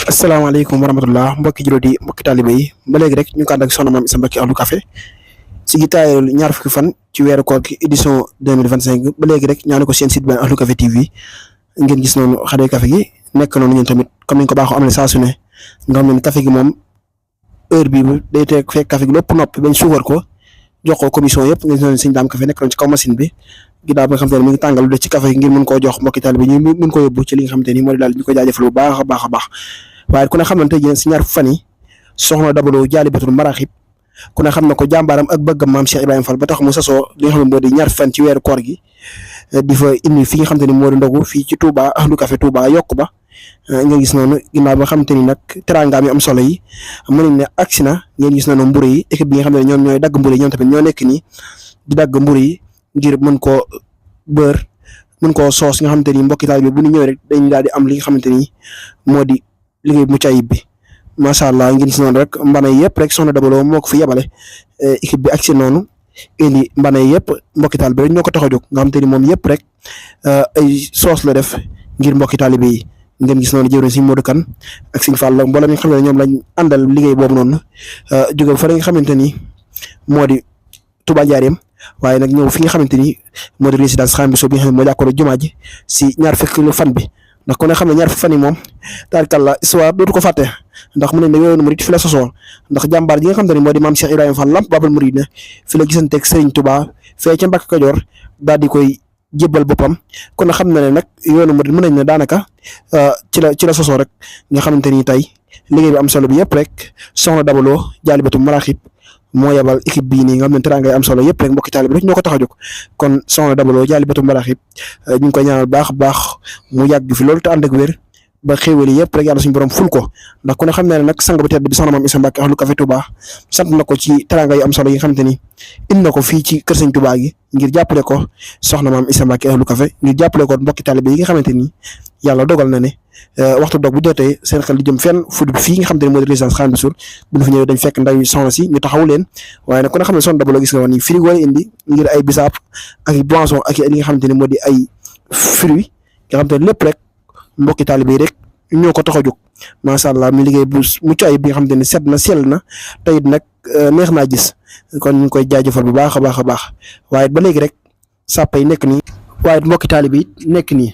asalaamaaleykum wa rahmatullah mbokki juróot yi mbokki taalibe yi ba léegi rek ñu ko ànd ak soxna Maam Issa Mbacké Ahlu Café si gi taayal ñaar fukki fan ci weeru koor gi édition 2025 ba léegi rek ñaani ko seen site bi Ahlu Café TV ngeen gis noonu xale café gi nekk noonu ñun tamit comme niñ ko baaxoo amee saa su ne nga xam ne café gi moom heure bii day teg fekk café gi lépp noppi bañ suukar ko jox ko commission yëpp ngeen gis noonu Sëñ Daam Café nekk noonu ci kaw machine bi ginnaaw bi nga xam te ne mi ngi tàngal lu des ci café gi ngir mën koo jox mbokki taalibe ñu mën ko yóbbu ci li nga xam te ni moo di daal ñu ko jaajëfal bu baax a baax a baax waaye ku ne xam ne tey jii si ñaar fan yi soxna Daba Jaalibatul Maraaxib ku ne xam na ko jàmbaaram ak bëggam maam Cheikh Ibrahima Fall ba tax mu sasoo li nga xam ne moo di ñaar fan ci weeru koor gi di fa indi fi nga xam te ni moo di ndogu fii ci Touba Ahlu Café Touba yokk ba ngeen gis noonu ginnaaw bi nga xam te ni nag teraangaam yi am solo yi mën nañ ne agsi na ngeen gis noonu mburu yi équipe bi nga xam ne ñoom ñooy dagg mburu yi ñoom tamit ñoo nekk nii di dagg mburu yi ngir mën koo bër mën koo soos nga xamante ni mbokki taal bi bu ñu ñëwee rek dañuy daal di am li nga xamante ni moo di liggéey bu mucc ayib bi macha allah ngeen gis noonu rek mbana yëpp rek soxna Daba moo ko fi yebale équipe bi agsi noonu indi mbana yëpp mbokki taal bi rek ñoo ko tax a jóg nga xamante ni moom yëpp rek ay soos la def ngir mbokki taalibe yi ngeen gis noonu jëwriñ Sëñ Modou Kane ak Sëñ Fall mboolem mi nga xam ne ñoom lañ àndal liggéey boobu noonu jóge fa nga xamante ni moo di Touba Njaareem waaye nag ñëw fi nga xamante ni moo di résidence Xaadimu Rasuul bi nga xam ne moo jàkkaarloo jumaa ji si ñaar fukki fan bi ndax ku ne xam ne ñaar fukki fan yi moom taarikàlla histoire dootu ko fàtte ndax mu ne ne yoonu murid fi la sosoo ndax jàmbaar ji nga xamante ni moo di maam Cheikh Ibrahima Fall Lamp Babal Murid ne fi la gisanteeg Serigne Touba fee ca Mbàkke Kajoor daal di koy jébbal boppam kon xam na ne nag yoonu murid mën nañ ne daanaka ci la sosoo rek nga xamante ni tey liggéey bi am solo bi yëpp rek soxna Daba Jaalibatul Maraaxib moo yebal équipe bii nii nga xam ne teraanga am solo yëpp rek mbokki taalibe rek ñoo ko tax a jóg kon soxna Daba Jaalibatul Maraaxib ñu ngi koy ñaanal baax a baax mu yàgg fi loolu te ànd ak wér ba xéewal yëpp rek yàlla suñu borom ful ko ndax ku ne xam ne nag sang bu tedd bi soxna Maam Issa Mbacké Ahlu Café Touba sant na ko ci teraanga yu am solo yi nga xamante ni indi na ko fii ci kër Sëñ Touba gi ngir jàppale ko soxna Maam Issa Mbacké Ahlu Café ngir jàppale ko mbokki taalibe yi nga xamante ni yàlla dogal na ne waxtu dog bu jotee seen xel di jëm fenn fu fii nga xam te ne moo di résidence Xaadimu Rasuul bu ñu fa ñëwee dañ fekk ndaw yi soxna si ñu taxawu leen waaye nag ku ne xam ne soxna Daba gis nga woon ni frigo la indi ngir ay bisaab ak i boisson ak li nga xamante ne moo di ay fruits nga xam te ne lépp rek mbokki taalibe yi rek ñoo ko tax a jóg macha allah mi liggéey bu mucc ayib bi nga xamante ne set na sell na te it nag neex naa gis kon ñu ngi koy jaajëfal bu baax a baax a baax waaye ba léegi rek sàppa yi nekk nii waaye mbokki taalibe yi nekk nii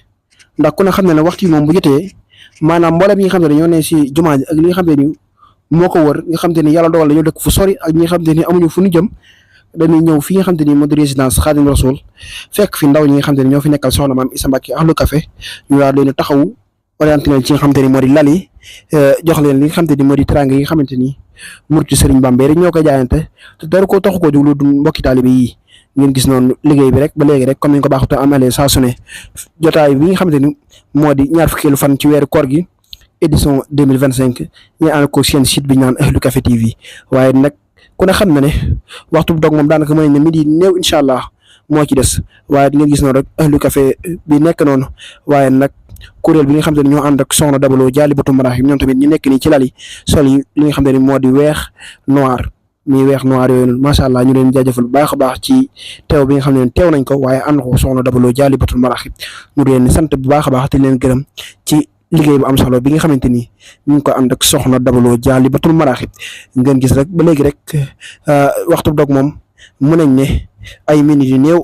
ndax ku ne xam ne ne waxtu yi moom bu jotee maanaam mboolem ñi nga xam ne ñoo ne si jumaa ji ak li nga xam ne ni moo ko wër nga xam te ni yàlla dogal dañoo dëkk fu sori ak ñi nga xam te ni amuñu fu ñu jëm dañuy ñëw fi nga xam te ni moo di résidence Xaadimu Rasuul fekk fi ndaw ñi nga xam te ni ñoo fi nekkal soxna Maam Issa Mbacké Ahlu Café ñu daal leen taxawu orienté leen ci nga xam te ni moo di lal yi jox leen li nga xam te ni moo di teraanga yi nga xamante ni murti Sëriñ Bamba rek ñoo koy jaayante te dara ko taxu koo jóg lu dul mbokki taalibe yi ngeen gis noonu liggéey bi rek ba léegi rek comme ni ñu ko baaxutoo amalee saa su ne jotaay bi nga xamante ni moo di ñaar fukkeelu fan ci weeru koor gi édition 2025 ñu ànd ko seen site bi ñu naan Ahlu Café TV waaye nag ku ne xam na ne waxtu bu dog moom daanaka mën nañ ne midi néew incha allah moo ci des waaye di ngeen gis noonu rek Ahlu Café bi nekk noonu waaye nag kuréel bi nga xam te ne ñoo ànd ak soxna Daba Jaalibatul Maraaxib ñoom tamit ñu nekk nii ci lal yi sol yi li nga xam te ne moo di weex noir mi weex noir yooyu noonu macha allah ñu leen jaajëfal bu baax a baax ci teew bi nga xam ne teew nañ ko waaye ànd ko soxna Daba Jaalibatul Maraaxib ñu leen sant bu baax a baax te leen gërëm ci liggéey bu am solo bi nga xamante ni ñu ngi ko ànd ak soxna Daba Jaalibatul Maraaxib ngeen gis rek ba léegi rek waxtu dog moom mën nañ ne ay minutes yu néew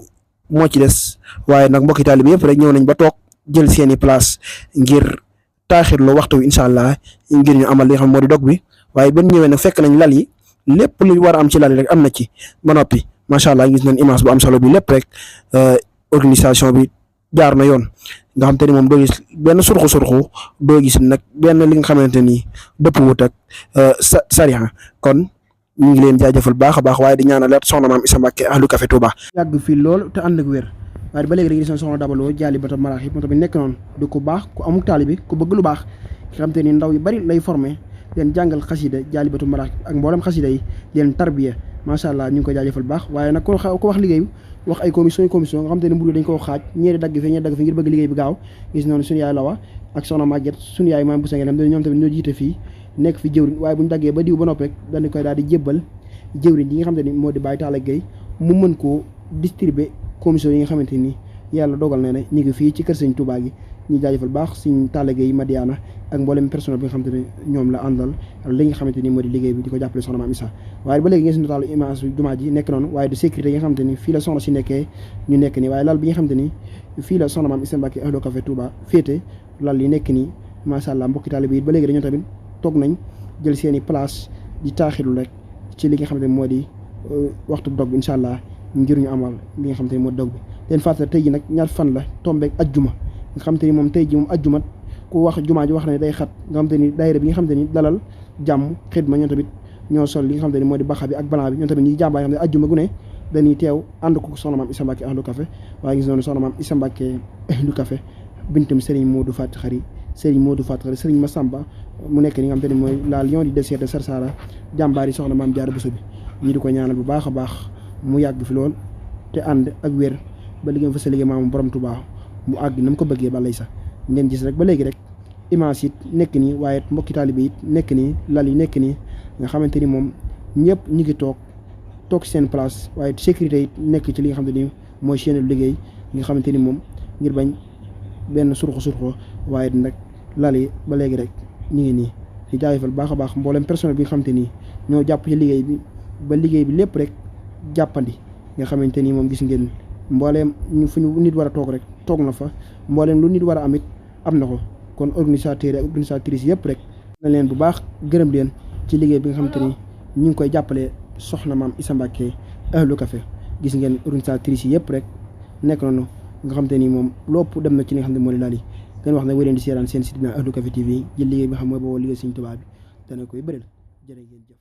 moo ci des waaye nag mbokki taalibe yëpp rek ñëw nañ ba toog jël seeni place ngir taaxirlu waxtu wi incha allah ngir ñu amal li nga xam moo di dog bi waaye ba ñëwee nag fekk nañ lal yi lépp lu war a am ci lal yi rek am na ci ba noppi macha allah gis nañ image bu am solo bi lépp rek organisation bi jaar na yoon nga xam te ni moom doo gis benn surxu doo gis nag benn li nga xamante ni dëpp wut ak sariya kon ñu ngi leen jaajëfal baax a baax waaye di ñaanal soxna Maam Issa Mbacké Ahlu Café Touba. yàgg fii lool te ànd ak wér waaye ba léegi rek gis nañ soxna Daba Jaalibatul Maraaxib moom tamit nekk noonu di ku baax ku amuk taalibe ku bëgg lu baax nga xam te ni ndaw yu bari lay formé leen jàngal xasida Jaalibatul Maraaxib ak mboolem xasida yi leen tarbiya macha allah ñu ngi koy jaajëfal baax waaye nag ko wax liggéey wax ay commission nga xam te ne mburu dañ ko xaaj ñeeri dagg fi ñeeri dagg fi ngir bëgg liggéey bi gaaw gis noonu suñu yaay Lawa ak soxna Maguette suñu yaay maam bu sangel ñoom tamit ñoo jiite fii nekk fi jëwriñ waaye buñu daggee ba diw ba nopp rek dañu koy daal di jébbal jëwriñ yi nga xam te ni moo di Baye Talla Gueye mu mën koo distribuer commission yi nga xamante ni yàlla dogal na ne ñu ngi fii ci kër Sëñ Touba gi ñu jaajëfal baax suñ tàllage yi Madiana ak mboolem personnel bi nga xamante ne ñoom la àndal li nga xamante ni moo di liggéey bi di ko jàppale soxna Maam Issa waaye ba léegi ngeen si notaalu image jumaa ji nekk noonu waaye de sécurité yi nga xamante ni fii la soxna si nekkee ñu nekk nii waaye lal bi nga xamante ni fii la soxna Maam Issa Mbacké Ahlu Café Touba féete lal yi nekk nii macha allah mbokki taalibe yi ba léegi dañoo tamit toog nañ jël seen i place di taaxilu rek ci li nga xamante ni moo di waxtu dog bi incha allah ngir ñu amal li nga xamante ni moo di dog bi leen fàttali tey ji nag ñaar fan la tombeeg ajjuma nga xamante ni moom tey ji moom ajjuma ku wax jumaa ji wax na ne day xat nga xamante ni daayira bi nga xamante ni dalal jàmm xidma ñoom tamit ñoo sol li nga xamante ni moo di baxa bi ak balan bi ñoom tamit ñi jàmbaay xam ne ajjuma gu ne dañuy teew ànd ko soxna Maam Issa Mbacké Ahlu Café waaye gis noonu soxna Maam Issa Mbacké Ahlu Café bintam Serigne Modou Faty Khary Serigne Massamba mu nekk ni nga xamante ni mooy la lion du désert de Sarsara jàmbaar yi soxna Maam Jaara Bousso bi ñi di ko ñaanal bu baax a baax mu yàgg fi lool te ànd ak wér ba liggéey fa sa liggéey maam borom Tuubaa mu àgg na mu ko bëggee ba lay sax ngeen gis rek ba léegi rek image it nekk nii waaye mbokki taalibe it nekk nii lal yi nekk nii nga xamante ni moom ñëpp ñu ngi toog seen place waaye sécurité it nekk ci li nga xamante ni mooy seen liggéey nga xamante ni moom ngir bañ benn surxo waaye nag lal yi ba léegi rek ñu ngi nii di jaajëfal baax a baax mboolem personnel bi nga xamante ni ñoo jàpp ci liggéey bi ba liggéey bi lépp rek jàppandi nga xamante ni moom gis ngeen mbooleem ñu fu ñu nit war a toog rek toog na fa mbooleem lu nit war a amit am na ko kon organisateur ak organisatrice yëpp rek na leen bu baax gërëm leen ci liggéey bi nga xamante ni ñu ngi koy jàppale soxna Maam Issa Mbacké Ahlu Café gis ngeen organisatrice yi yëpp rek nekk noonu nga xamante ni moom lépp dem na ci li nga xam ne moo di laal yi ngeen wax ne wéy leen di seeraan seen site bi Ahlu Café TV jël liggéey bi xam mooy boobu liggéey Sëriñ Tuubaa bi dana koy bëril jërë ngeen jëf